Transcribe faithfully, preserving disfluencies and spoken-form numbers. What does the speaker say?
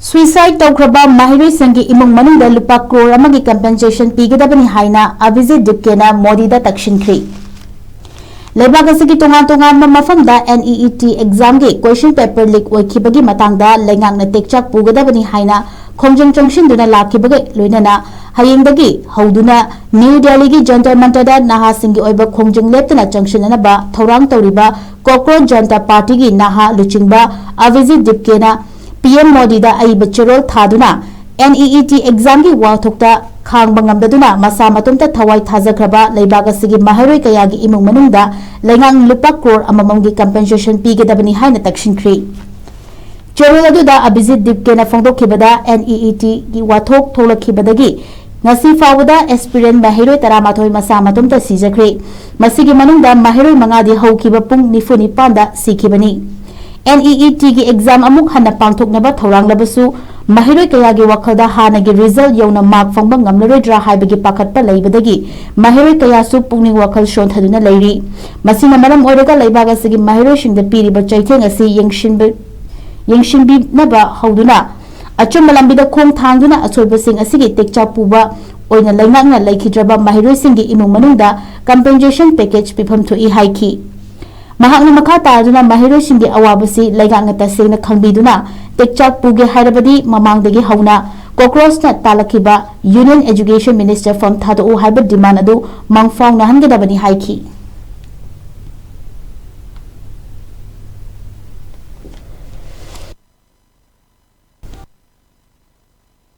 Suicide ꯇꯧꯈ꯭ꯔꯕ ꯃꯍꯩꯔꯣꯏꯁꯤꯡꯒꯤ ꯏꯃꯨꯡ ꯃꯅꯨꯡꯗ ꯂꯨꯄꯥ ꯀ꯭ꯔꯣꯔ ꯑꯃꯒꯤ compensation ꯄꯤꯒꯗꯕꯅꯤ ꯍꯥꯏꯅ ꯑꯕꯤꯖꯤꯠ ꯗꯤꯞꯀꯦꯅ ꯃꯣꯗꯤꯗ ꯇꯛꯁꯤꯟꯈ꯭ꯔꯤ꯫ ꯂꯩꯕꯥꯛ ꯑꯁꯤꯒꯤ ꯇꯣꯉꯥꯟ ꯇꯣꯉꯥꯟꯕ ꯃꯐꯝꯗ NEET examꯒꯤ question paper leak ꯑꯣꯏꯈꯤꯕꯒꯤ ꯃꯇꯥꯡꯗ ꯂꯩꯉꯥꯛꯅ ꯇꯦꯛꯆꯥꯛ ꯄꯨꯒꯗꯕꯅꯤ ꯍꯥꯏꯅ ꯈꯣꯡꯖꯪ ꯆꯪꯁꯤꯟꯗꯨꯅ ꯂꯥꯛꯈꯤꯕꯒ ꯂꯣꯏꯅꯅ ꯍꯌꯦꯡꯗꯒꯤ ꯍꯧꯗꯨꯅ ꯅ꯭ꯌꯨ ꯗꯦꯜꯂꯤꯒꯤ ꯖꯟꯇꯔ ꯃꯟꯇꯔꯗ ꯅꯍꯥꯁꯤꯡꯒꯤ ꯑꯣꯏꯕ ꯈꯣꯡꯖꯪ ꯂꯦꯞꯇꯅ ꯆꯪꯁꯤꯟꯅꯅꯕ ꯊꯧꯔꯥꯡ ꯇꯧꯔꯤꯕ ꯀꯣꯀ꯭ꯔꯣꯆ ꯖꯟꯇꯥ ꯄꯥꯔꯇꯤꯒꯤ ꯅꯍꯥ ꯂꯨꯆꯤꯡꯕ ꯑꯕꯤꯖꯤꯠ ꯗꯤꯞꯀꯦꯅ PM ꯃꯣꯗꯤꯗ ꯑꯏꯕ ꯆꯦꯔꯣꯜ ꯊꯥꯗꯨꯅ NEET examꯒꯤ ꯋꯥꯊꯣꯛꯇ ꯈꯥꯡꯕ ꯉꯝꯗꯗꯨꯅ ꯃꯁꯥ ꯃꯇꯣꯝꯇ ꯊꯋꯥꯏ ꯊꯥꯖꯈ꯭ꯔꯕ ꯂꯩꯕꯥꯛ ꯑꯁꯤꯒꯤ ꯃꯍꯩꯔꯣꯏ ꯀꯌꯥꯒꯤ ꯏꯃꯨꯡ ꯃꯅꯨꯡꯗ ꯂꯩꯉꯥꯛꯅ ꯂꯨꯄꯥ ꯀ꯭ꯔꯣꯔ ꯑꯃꯃꯝꯒꯤ compensation ꯄꯤꯒꯗꯕꯅꯤ ꯍꯥꯏꯅ ꯇꯛꯁꯤꯟꯈ꯭ꯔꯤ꯫ ꯆꯦꯔꯣꯜ ꯑꯗꯨꯗ ꯑꯕꯤꯖꯤꯠ ꯗꯤꯞꯀꯦꯅ ꯐꯣꯡꯗꯣꯛꯈꯤꯕꯗ, NEETꯒꯤ ꯋꯥꯊꯣꯛ ꯊꯣꯛꯂꯛꯈꯤꯕꯗꯒꯤ ꯉꯁꯤ ꯐꯥꯎꯕꯗ aspirant ꯃꯍꯩꯔꯣꯏ ꯇꯔꯥꯃꯥꯊꯣꯏ ꯃꯁꯥ ꯃꯇꯣꯝꯇ ꯁꯤꯖꯈ꯭ꯔꯦ꯫ ꯃꯁꯤꯒꯤ ꯃꯅꯨꯡꯗ ꯃꯍꯩꯔꯣꯏ ꯃꯉꯥꯗꯤ ꯍꯧꯈꯤꯕ ꯄꯨꯡ ꯅꯤꯐꯨ ꯅꯤꯄꯥꯟꯗ ꯁꯤꯈꯤꯕꯅꯤ꯫ NEETꯒꯤ exam ꯑꯃꯨꯛ ꯍꯟꯅ ꯄꯥꯡꯊꯣꯛꯅꯕ ꯊꯧꯔꯥꯡꯂꯕꯁꯨ, ꯃꯍꯩꯔꯣꯏ ꯀꯌꯥꯒꯤ ꯋꯥꯈꯜꯗ ꯍꯥꯟꯅꯒꯤ result ꯌꯧꯅ mark ꯐꯪꯕ ꯉꯝꯂꯔꯣꯏꯗ꯭ꯔꯥ ꯍꯥꯏꯕꯒꯤ ꯄꯥꯈꯠꯄ ꯂꯩꯕꯗꯒꯤ ꯃꯍꯩꯔꯣꯏ ꯀꯌꯥꯁꯨ ꯄꯨꯛꯅꯤꯡ ꯋꯥꯈꯜ ꯁꯣꯟꯊꯗꯨꯅ ꯂꯩꯔꯤ꯫ ꯃꯁꯤꯅ ꯃꯔꯝ ꯑꯣꯏꯔꯒ ꯂꯩꯕꯥꯛ ꯑꯁꯤꯒꯤ ꯃꯍꯩꯔꯣꯏꯁꯤꯡꯗ ꯄꯤꯔꯤꯕ ꯆꯩꯊꯦꯡ ꯑꯁꯤ ꯌꯦꯡꯁꯤꯟꯕ-, ꯌꯦꯡꯁꯤꯟꯕꯤꯅꯕ ꯍꯧꯗꯨꯅ ꯑꯆꯨꯝꯕ ꯂꯝꯕꯤꯗ ꯈꯣꯡ ꯊꯥꯡꯗꯨꯅ ꯑꯁꯣꯏꯕꯁꯤꯡ ꯑꯁꯤꯒꯤ ꯇꯦꯛꯆꯥꯛ ꯄꯨꯕ ꯑꯣꯏꯅ ꯂꯩꯉꯥꯛꯅ ꯂꯩꯈꯤꯗ꯭ꯔꯕ ꯃꯍꯩꯔꯣꯏꯁꯤꯡꯒꯤ ꯏꯃꯨꯡ ꯃꯅꯨꯡꯗ compensation package ꯄꯤꯐꯝ ꯊꯣꯛꯏ ꯍꯥꯏꯈꯤ꯫ ꯃꯍꯥꯛꯅ ꯃꯈꯥ ꯇꯥꯗꯨꯅ ꯃꯍꯩꯔꯣꯏꯁꯤꯡꯒꯤ ꯑꯋꯥꯕꯁꯤ ꯂꯩꯉꯥꯛꯅ ꯇꯁꯦꯡꯅ ꯈꯪꯕꯤꯗꯨꯅ ꯇꯦꯛꯆꯥꯛ ꯄꯨꯒꯦ ꯍꯥꯏꯔꯕꯗꯤ ꯃꯃꯥꯡꯗꯒꯤ ꯍꯧꯅ ꯀꯣꯀ꯭ꯔꯣꯆꯅ ꯇꯥꯜꯂꯛꯈꯤꯕ Union Education Minister ꯐꯝ ꯊꯥꯗꯣꯛꯎ ꯍꯥꯏꯕ demand ꯑꯗꯨ ꯃꯪꯐꯥꯎꯅꯍꯟꯒꯗꯕꯅꯤ ꯍꯥꯏꯈꯤ꯫